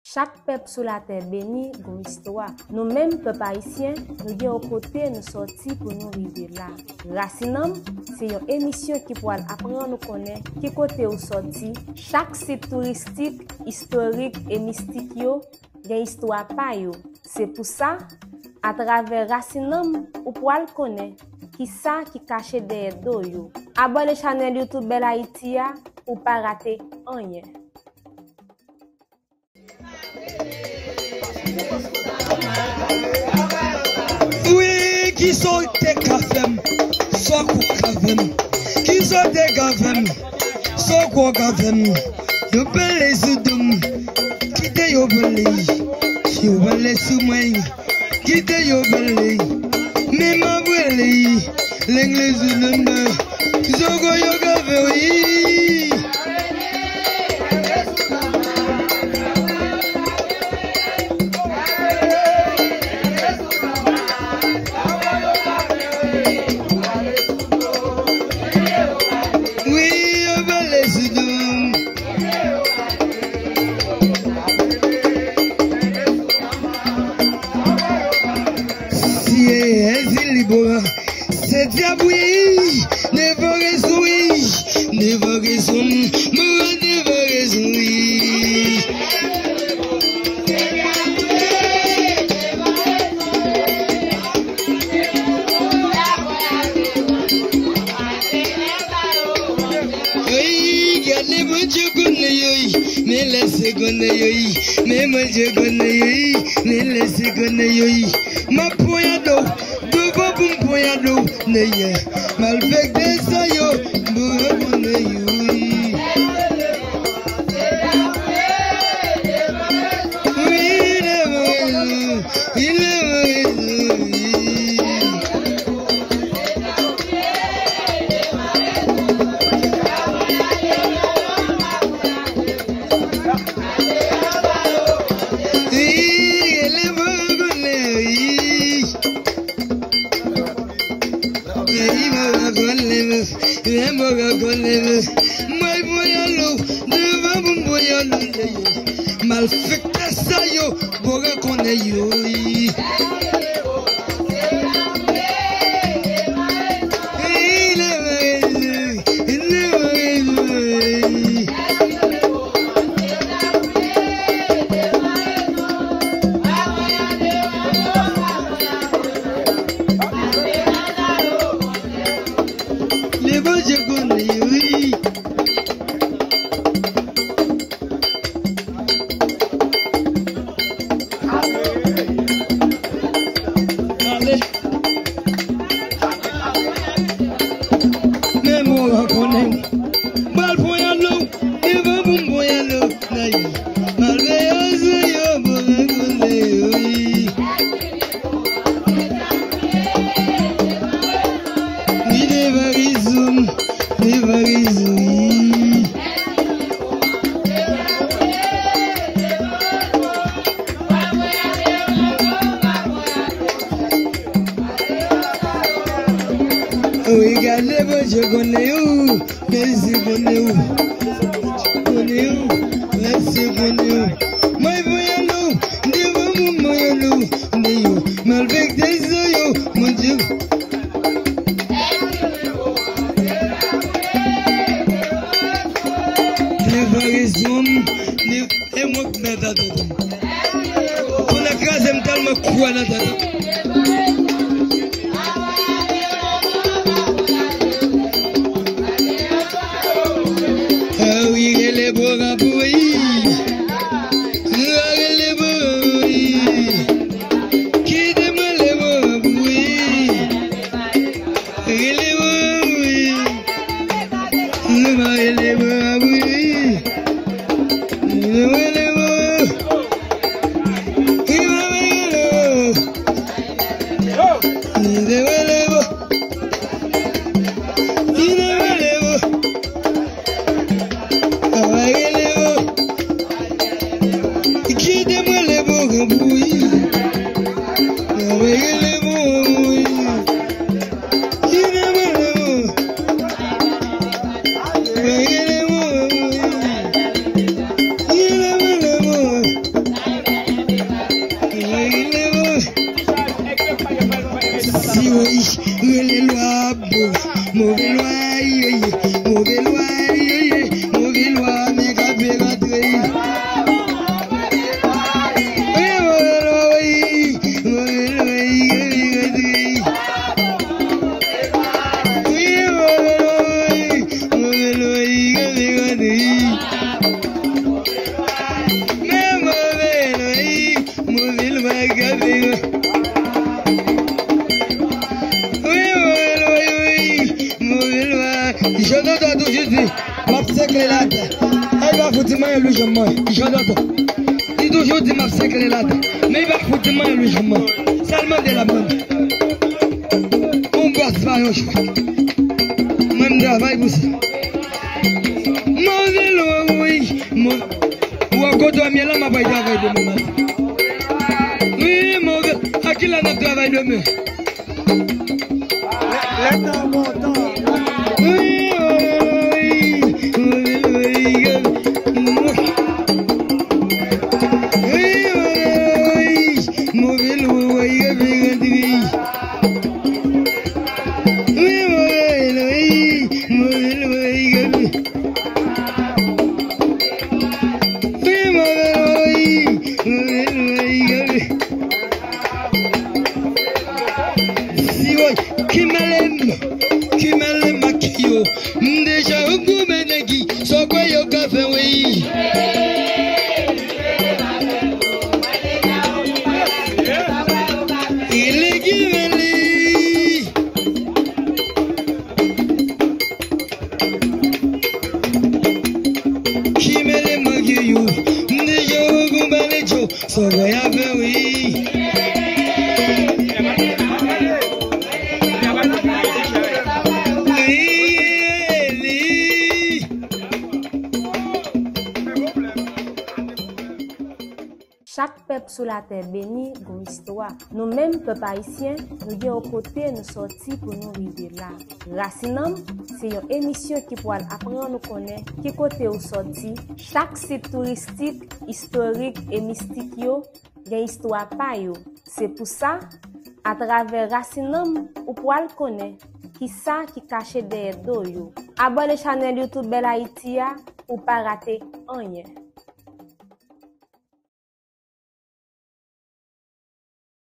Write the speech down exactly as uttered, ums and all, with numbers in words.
Chak pèp sou latè beni gon istwa. Nou menm pèp ayisyen, nou gen yon kote nou sòti pou nou rive la. Rasin Nanm se yon emisyon ki pral aprann ou konnen ki kote ou sòti. Chak sit touristik, istorik e mistik yo gen istwa pa yo. Se pou sa, atravè Rasin Nanm, ou pral konnen kisa ki kache dèyè do yo. Abòne chanèl YouTube Bèl Ayiti a pou w pa rate anyen. Wi, kisa w te ka fè m, sa w ka fè m. Kisa w te ka fè m, sa w ka fè m. Yo pale sou do m, kite yo pale. Yo pale sou mwen, kite yo pale. Men m ap rele. Legliz nan nan. Zogo yo ka fè wi. Wi, yo pale sou do m. Si e, e, si li bo. Se dyab wi, devan rezon wi, devan rezon, mwen devan rezon wi. Ey, gade Bondye konnen yo wi, men lè se konnen yo wi, men Bondye konnen yo wi, men lè se konnen yo wi. M ap poyade w. Douvan pou m pran yado neye. Malfektè sa yo, m pou reponn yo wi. Wi, devan rezon, wi, devan rezon, wi. Wi, rele mwen konnen, wi. Ey, mwen pa konnen, men mwen pa konnen, men mwen voye lou, devan pou m voye lou, malfektè sa yo, pou rekonnen yo, wi. Ey, devan rezon, devan rezon, ey. Men Bondye konnen, wi. Ale. Men mwen konnen. Bal pran yalo, devan pou m pran yalo. Ay, malveyan yo, bon, bon, bon, wi. Li devan rezon, devan rezon, wi. Wi, gade Bondye konnen yo, Bondye konnen yo, konnen yo, Bondye konnen yo. Mwen voye nou, devan moun mwen nou, de yo, malfektè sa yo, Bondye. Devan rezon, de, e mwen k mèt an tèt. Kounye a kraze m tèlman kwè nan tèt. Ah wi, rele bora pou wi. Ah, rele bora pou wi. Kite mwen rele bora pou wi. Rele bora pou wi. Rele bora pou wi. Rele bora. Kle ladan. Ay pa fout di m anyen Lwi Jan mwen, Jan Danton. Li toujou di m ap se kle ladan. Men li pa fout di m anyen Lwi Jan mwen. Sa l mande l ap mande. Yon bòs pa yon chwa. Mwen m travay pou sa. Move lou wi. Ou wè kote w ap ye la, m ap al travay demen maten. Wi, move. A kilè n ap travay demen? Lè tan bon tan. Ki mele m, ki mele m ak yo. M deja goumen nèg, sa w kwè yo ka fè wi. Ili ki mele. Ki mele m ak yo. M deja goumen nèg yo. Sa w kwè y ap fè wi. Chak pèp sou latè beni gon istwa. Nou menm pèp ayisyen, nou gen yon kote nou sòti pou nou rive la. Rasinanm se yon emisyon ki pral aprann ou konnen ki kote ou sòti. Chak sit touristik, istorik e mistik yo gen istwa pa yo. Se pou sa, atravè Rasinanm, ou pral konnen kisa ki kache dèyè do yo. Abòne chanèl YouTube Bèl Ayiti a pou w pa rate anyen.